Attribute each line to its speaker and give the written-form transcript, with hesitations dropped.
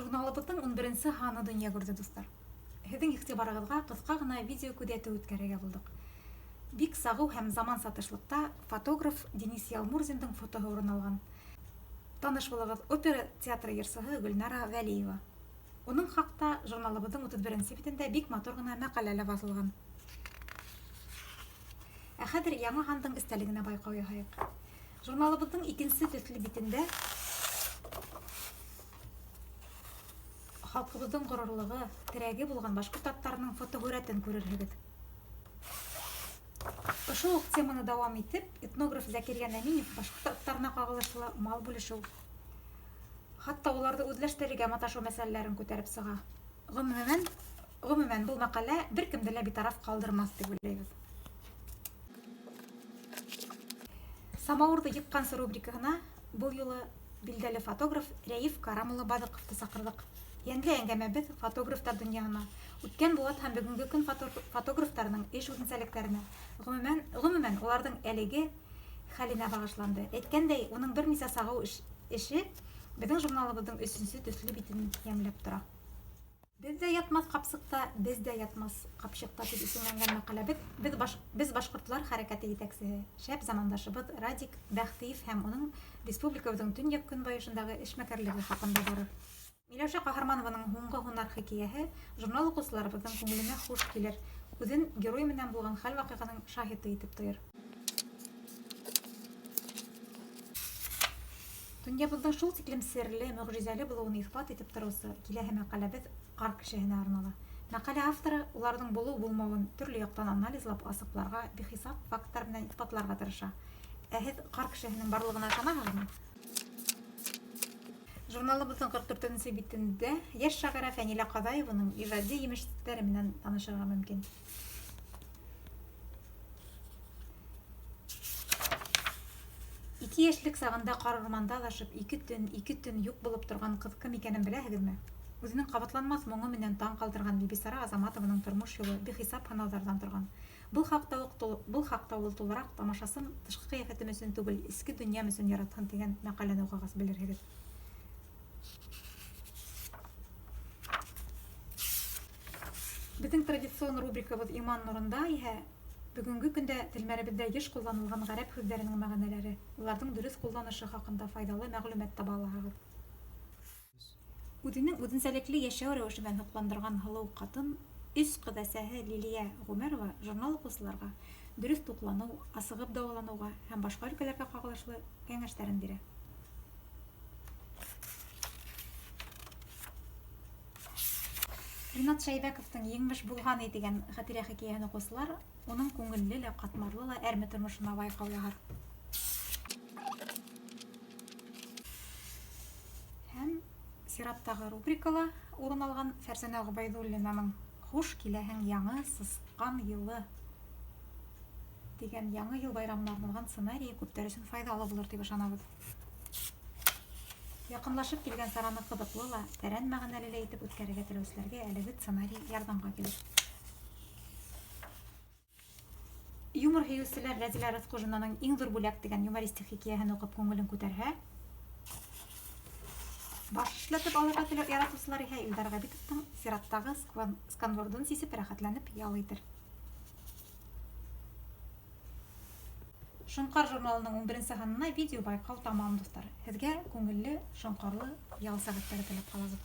Speaker 1: Журналыбыҙҙың унберенсе һаны донъя күрҙе, дуҫтар. Һеҙҙең иғтибарығыҙға ҡыҫҡа ғына видео күҙәтеү үткәрергә булдыҡ. Бик сағыу һәм заманса тышлыҡта фотограф Денис Ялмурзиндың фотоһы урын алған. Таныш булығыҙ, опера театры йырсыһы Гөлнара Вәлиева. Уның хакта журналыбыҙҙың 31 нсе битендә бик матур ғына мәҡәлә лә баҫылған. Ә хәҙер яңы һандың эстәлегенә байҡау яһайыҡ. Журналыбыҙҙың икенсе төҫлө битендә халҡыбыҙҙың горурлығы, терәге булған башҡорт аттарының фотоһүрәтен күрерһегеҙ. Ошо уҡ теманы дауам итеп, этнограф Зәкирйән Әминев башҡорт аттарына ҡағылышлы мал бүлешеү, хатта уларҙы үҙләштерергә маташыу мәсьәләләрен күтәреп сыға. Гомумән, гомумән, был мәҡәлә бер кемде лә битараф ҡалдырмаҫ дип уйлайбыҙ. Самауырҙы йыҡҡансы рубрикаһына был юлы билдәле фотограф Рәиф Карам улы Бадыҡовты саҡырҙыҡ. Йәнле әңгәмәбеҙ фотографтар донъяһына, үткән быуат һәм бөгөнгө көн фотографтарының эш үҙенсәлектәренә, гомумән, гомумән, уларҙың әлеге хәленә бағышланды. Әйткәндәй, уның бер нисә сағыу эше беҙҙең журналыбыҙҙың өсөнсө төҫлө битен ямьләп тора. Беҙ ҙә ятмаҫ ҡапсыҡта, без дә ятмас ҡапчыҡта дип исемләнгән мәҡәләбеҙ Без баш Без башҡортлар хәрәкәте етәксеһе, шәп замандашыбыҙ Радик Бәхтиев һәм уның республикабыҙҙың төньяҡ-көнбайышындағы эшмәкәрлеге хаҡында барыр. Миләүшә Ҡаһарманованың Һуңғы һунар хикәйәһе журнал уҡыусыларыбыҙҙың күңеленә хуш килер, үҙен герой менән булған хәл-ваҡиғаның шаһиты итеп тоер. Дөньябыҙҙың шул тиклем серле, мөгъжизәле булыуын иҫбат итеп тороусы киләһе мәҡәләбеҙ ҡар кешеһенә арнала. Мәҡәлә авторы уларҙың булыу-булмауын төрлө яҡтан анализлап, асыҡларға, бихисап факттар менән иҫбатларға тырыша. Ә һеҙ ҡар кешеһенең барлығына ышанаһығыҙмы? Журналыбыҙҙың 44 нче битендә йәш шағирә Фәнилә Ҡаҙаеваның ижади емештәре менән танышырға мөмкин. Ике яшьлек сагында карурманда аҙашып, ике төн, ике төн юк булып торган кыз кем икәнен беләһегезме? Үзенең кабатланмас моңы менән таң калдырган Бибисара Азаматованың тормыш юлы бихисап һынауҙардан торган. Был хакта ук был хакта ул тулырак Тамашасым тышкы кыяфәтем өчен түгел, эчке дөньям өчен яратһын дигән мәкаләне укыгач белерһегез. Безнең традицион рубрикабыз Иман нурында иһә бүгенге көндә телмәребездә еш кулланылган гарәп һүҙҙәренең мәгънәләре, уларҙың дөрөҫ кулланышы хакында файҙалы мәгълүмат таба алаһығыҙ. Үзенең үзенсәлекле яшәү рәвеше белән һокландырган һылыу катын, өч кыз әсәһе Лилия Гомәрова журнал укучыларга дөрес туклану, асыгып дәвалануга һәм башка өлкәләргә кагылышлы кәңәшләрен бирә. Ринат Шәйбәковтың Еңмеш булган и дигән хатирә хикәяһен укучылар уның күңелле лә, катмарлы ла әрме тормышына байкау яһар. Һәм сираттагы рубрикала урын алган Фәрзәнә Гобәйдуллинаның Хуш киләһең яңы сысҡан елы дигән Яңа ел байрамына арналган сценарие күпләр өчен файдалы булыр дип ышанабыз. Якынлашып килгән чараны кызыклы ла, тәрән мәгънәле лә итеп үткәрергә теләүчеләргә әлеге сценарий ярдәмгә килер. Юмор һөючеләр Рәзилә Рыскужинаның Иң зур бүләк дигән юмористик хикәяһен укып күңелен күтәрһә, баш эшләтеп алырга теләп яратучылар иһә Илдар Габитовтың чираттагы сканвордын сисеп рәхәтләнеп ял итер. Шоңҡар журналының унберенсе һанына видео байҡау тамам, дуҫтар. Һеҙгә күңелле, шоңҡарлы ял сәғәттәре теләп ҡалабыҙ.